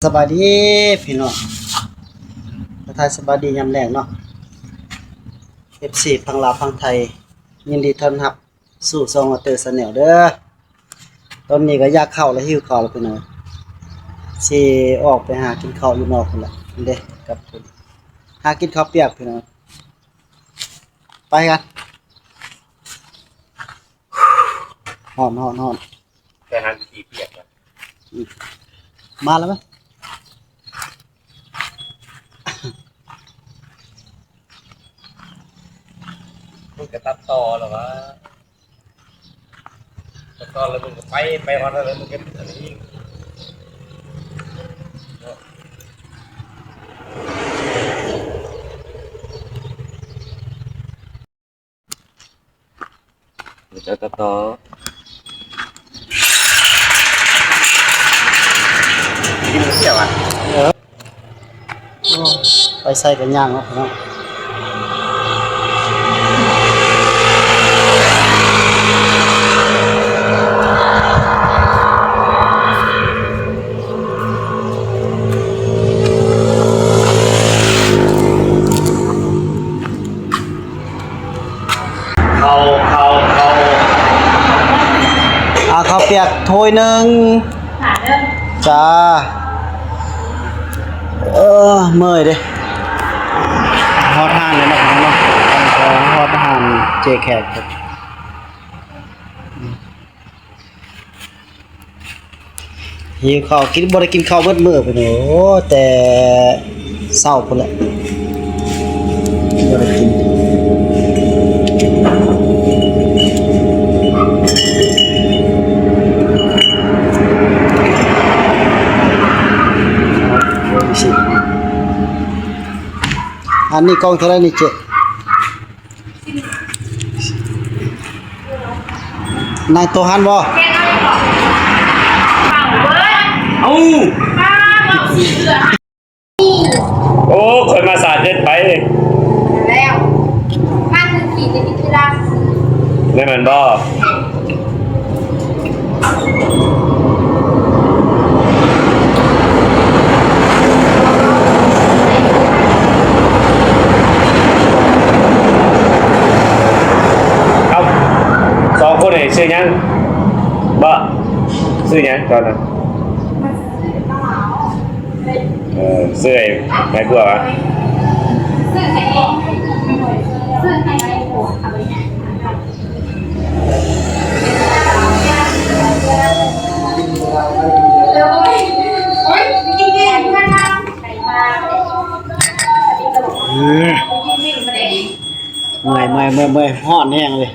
ສະບາຍດີພີ່ນ້ອງ ທັກທາຍສະບາຍດີຍາມແລງເນາະ ເອັຟຊີ ຝັ່ງລາວຝັ່ງໄທ ຍິນດີຕ້ອນຮັບສູ່ຊ່ອງອາເຕີແຊນແນວເດີ. ຕອນນີ້ກໍຢາກເຂົ້າແລ້ວ ຫິວເຂົ້າແລ້ວພີ່ນ້ອງ ຊິອອກໄປຫາກິນເຂົ້າຢູ່ນອກພຸ້ນແຫຼະເດ້ ກັບເພິ່ນ ຫາກິນເຂົ້າປຽກພີ່ນ້ອງ ໄປກັນ ຮ້ອນໆໆ ແຕ່ຫາຂີ້ປຽກ ອືມ ມາແລ້ວໄໝ? ມຶງກະຕັດຕໍ່ແລ້ວຫວາ? ຕັດຕໍ່ແລ້ວມຶງກະໄປ ໄປຮອດແລ້ວມຶງກະອັນນີ້ອີກ. ເຈົ້າຕັດຕໍ່ ກິນເສຍຫວາ? ເອີ ໂອ້ ໄປໃສກໍຍ່າງເນາະພີ່ນ້ອງ. ເຂົ້າ ເຂົ້າ ເຂົ້າ ເອົາເຂົ້າປຽກຖ້ວຍໜຶ່ງ ຫາເດີ ຈ້າ. ເອີ ເມື່ອຍເດ້ ຮອດຮ້ານແລ້ວເນາະ ຮອດຮ້ານເຈແຂກ. ຫິວເຂົ້າ ກິນ ບໍ່ໄດ້ກິນເຂົ້າເບິດມື້ພຸ້ນ ໂອ້ ແຕ່ເຊົ້າພຸ້ນແຫຼະ ບໍ່ໄດ້ກິນ. ອັນນີ້ກ່ອງເທົ່າໃດນີ້ເຈ້? ນາຍໂຕຫັ້ນບໍ່? ເອົ້າ ໂອ້ ຂ້ອຍມາສາເກີນໄປ. ແລ້ວ ມາຄືຂີ່ແຕ່ວິທະຍາ ແມ່ນບໍ່? ເອົ້າ ສອງຄົນນີ້ຊື່ຫຍັງ? ບໍ່ ຊື່ຫຍັງຕອນນັ້ນ? ເອີ ເຊື່ອຍ ໃຫ້ພວກ ເມື່ອຍ ເມື່ອຍ ເມື່ອຍ ເມື່ອຍ ຮ້ອນແຮງເລີຍ.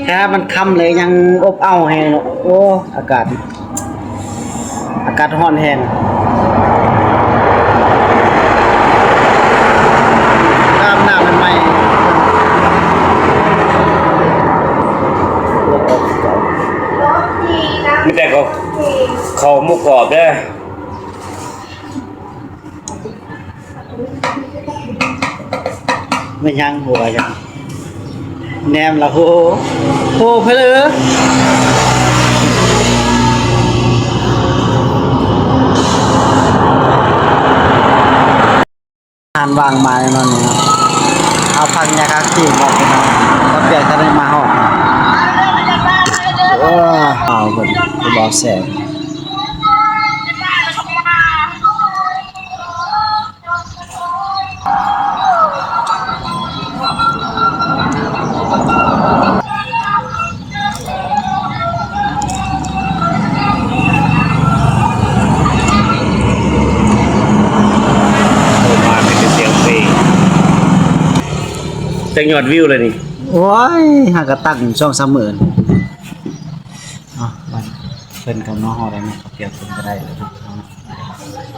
ຖ້າມັນຄ່ຳເລີຍຍັງອົບເອົ້າແຮງເນາະ. ໂອ້ ອາກາດ ອາກາດຮ້ອນແຮງ. ອາບນ້ຳໃໝ່ໆ ມີແຕ່ເຂົ້າ ເຂົ້າໝູກກອບເດີ. ແມ່ນຫຍັງ ຫົວຫຍັງ ແນມລະ ໂຫ ໂຫ ເພີ້ ອາຫານວາງມາແນ່ນອນນີ້ເນາະ. ເອົາ ຜັກຫຍ້າຄາຄີບອກພີ່ນ້ອງ ເຂົາປຽກທັນໄດ້ມາຮອດ. ເອີ ເອົາເບິ່ງ ເອົາແຊບ. ໂອ້ ມາມີແຕ່ສຽງເພງ. ຈັກຍອດວິວແລ້ວນີ້? ໂອ້ຍ ຫາກະຕັ້ງສອງສາມມື້. ເອົາ ບາດເພິ່ນກໍມາຮອດແລ້ວເນາະ ເຂົາປຽກເພິ່ນກໍໄດ້ແລ້ວເນາະ.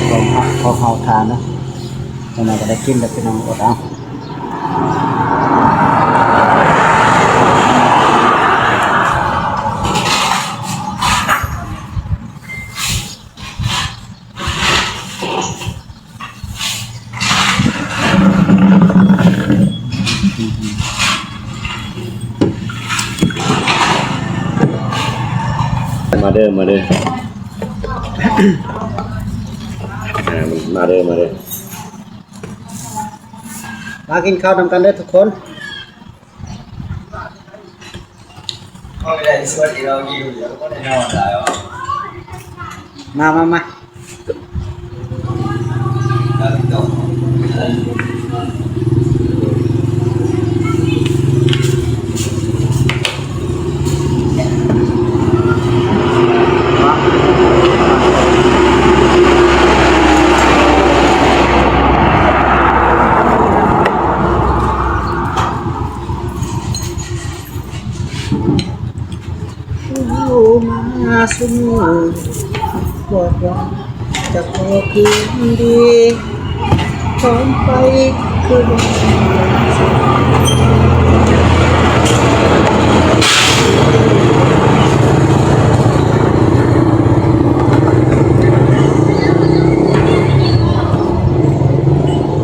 ຂອງເຮົາ ຂອງເຮົາທານເນາະ ຈັກໜ່ອຍກໍໄດ້ກິນແລ້ວ ພີ່ນ້ອງ ອົດເອົາ. ອືມ ມາເດີ ມາເດີ ອ່າ ມາເດີ ມາເດີ ມາກິນເຂົ້ານຳກັນເດີທຸກຄົນ. ມາ ມາ ມາ.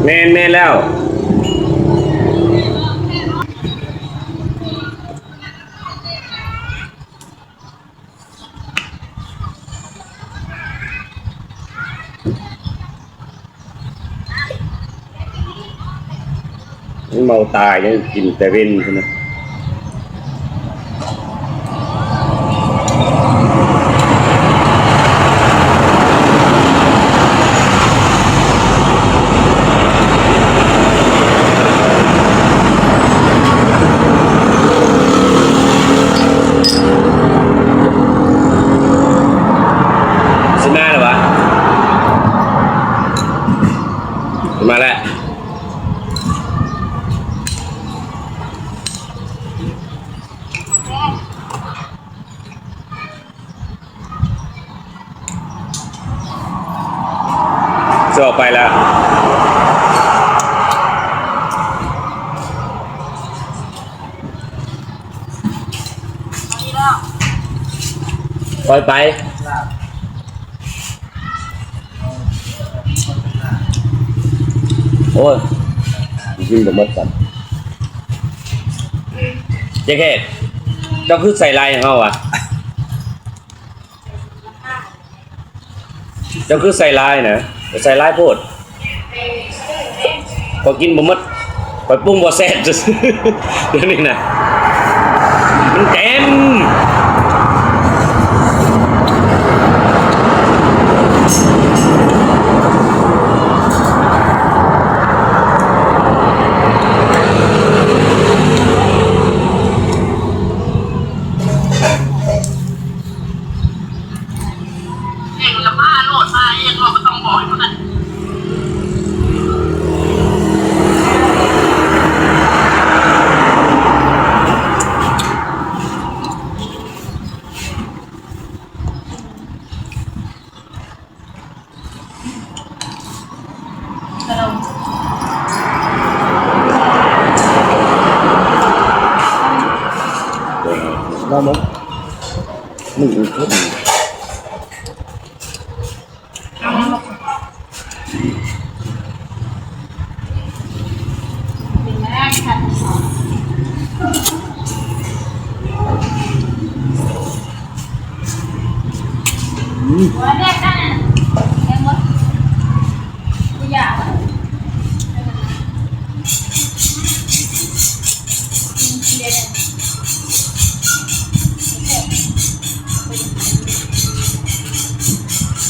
ແມ່ນ ແມ່ນແລ້ວ. ເມົາຕາຍ ຍັງກິນແຕ່ເວັນພຸ້ນນະ. ຊິມາແລ້ວຫວາ? ຊິມາແລ້ວ. ຈອກໄປແລ້ວ. ຄ່ອຍໄປ. ໂອ້ຍ ກິນບໍ່ໝົດຊ້ຳ. ເຈແຂກ ເຈົ້າຄືໃສ່ຮ້າຍເຮົາຫວາ? ເຈົ້າຄືໃສ່ຫຼາຍນະ? ໃສ່ຫຼາຍໂພດ. ຂ້ອຍກິນບໍ່ໝົດ, ຂ້ອຍປຸງບໍ່ແຊບຊື່ໆ ດຽວນີ້ນະ ມັນເຕັມ. ເອງລະພາໂລດ ພາເອງໂລດ ບໍ່ຕ້ອງບອກໃຫ້ເພິ່ນ. ລອງເບິ່ງ ໜຶ່ງເທື່ອ.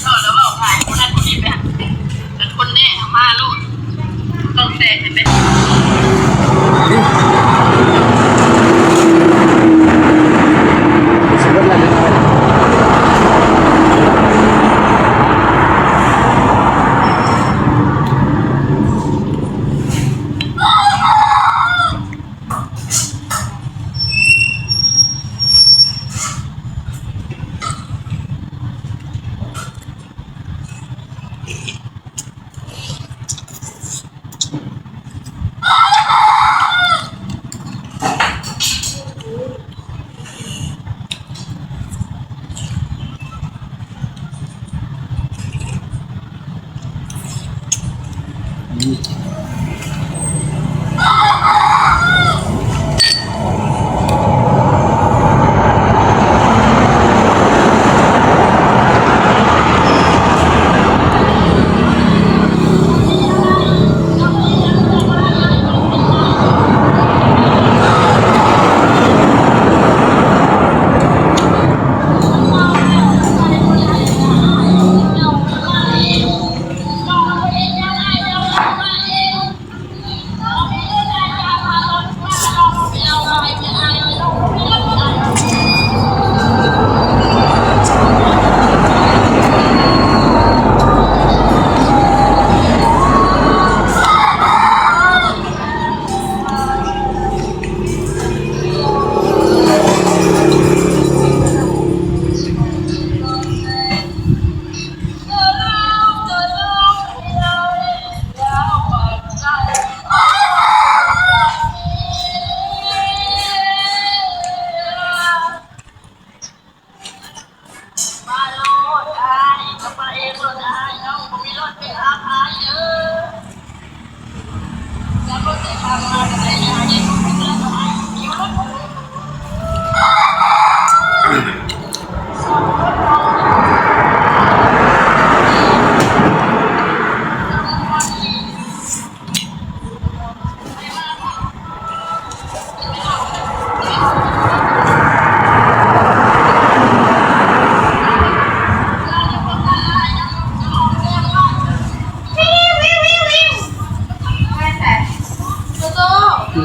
ເວົ້າແລ້ວເວົ້າຫຼາຍ ຜູ້ນັ້ນຜູ້ນີ້ໄປຫາ ເປັນຄົນແນະເອົາມາໂລດ ຕ້ອງແຊະໃຫ້ເປັນ. ຊິເບິດແລ້ວ.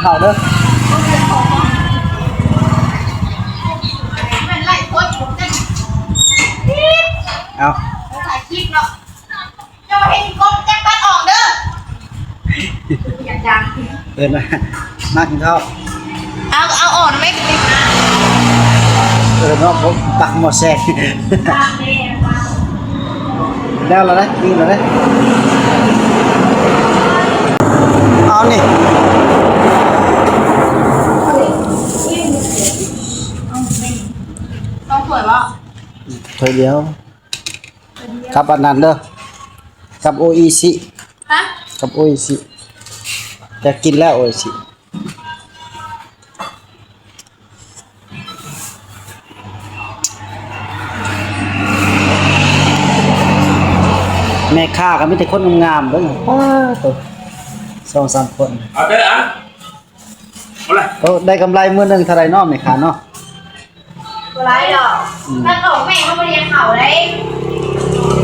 ເຂົ້າເດີ ເອົາ ຖ່າຍຄລິບເນາະ ເຈົ້າເຮັດກົບຈັກຕັດອອກເດີ ຢາກດັງ ເອີ້ນມາ ມາກິນເຂົ້າ ເອົາ ເອົາອອກນຳແມ່ ເອີເນາະ ບໍ່ ປັກໝໍ້ແຊກ ແລ້ວລະເດ້ ກິນລະເດ້ ເອົານີ້ ຕ້ອງຖ້ວຍບໍ່? ຖ້ວຍດຽວ ກັບອັນນັ້ນເດີ ກັບໂອອິຊິ ຮະ? ກັບໂອອິຊິ ຢາກກິນແລ້ວໂອອິຊິ ແມ່ຄ້າກໍມີແຕ່ຄົນງາມໆ ເບິ່ງ ປ້າໂຕ ສອງສາມຄົນ ເອົາເດີ ອ່ະ ໂອ້ ໄດ້ກຳໄລມື້ໜຶ່ງເທົ່າໃດເນາະແມ່ຄ້າເນາະ? ບໍ່ຫຼາຍດອກ ອືມ ຕັດອອກແມ່ເຮົາບໍ່ໄດ້ເຂົ້າເດ້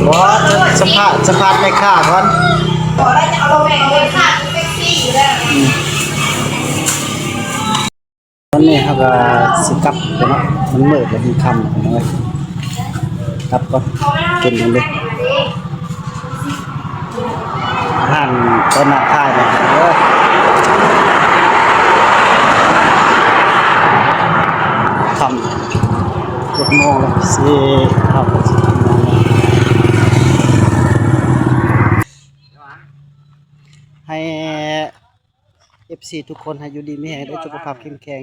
ບໍ່ ສຳພາດ ສຳພາດແມ່ຄ້າກ່ອນ ບໍ່ໄດ້ ຈະເອົາແມ່ເອົາເງິນຄ່າແທັກຊີຢູ່ແລ້ວ ອືມ ຕອນນີ້ເຮົາກໍຊິກັບແລ້ວເນາະ ມັນມືດແລ້ວ ມັນຄ່ຳແລ້ວ ກັບກ່ອນ ກິນຫຍັງດີ? ອາຫານຕອນນັ້ນຂາຍແລ້ວເດີ ຄ່ຳ ເຈັດໂມງແລ້ວ ຊິເຂົ້າ ໃຫ້ ເອັຟຊີ ທຸກຄົນໃຫ້ຢູ່ດີມີແຮງເດີ ສຸຂະພາບເຂັ້ມແຂງ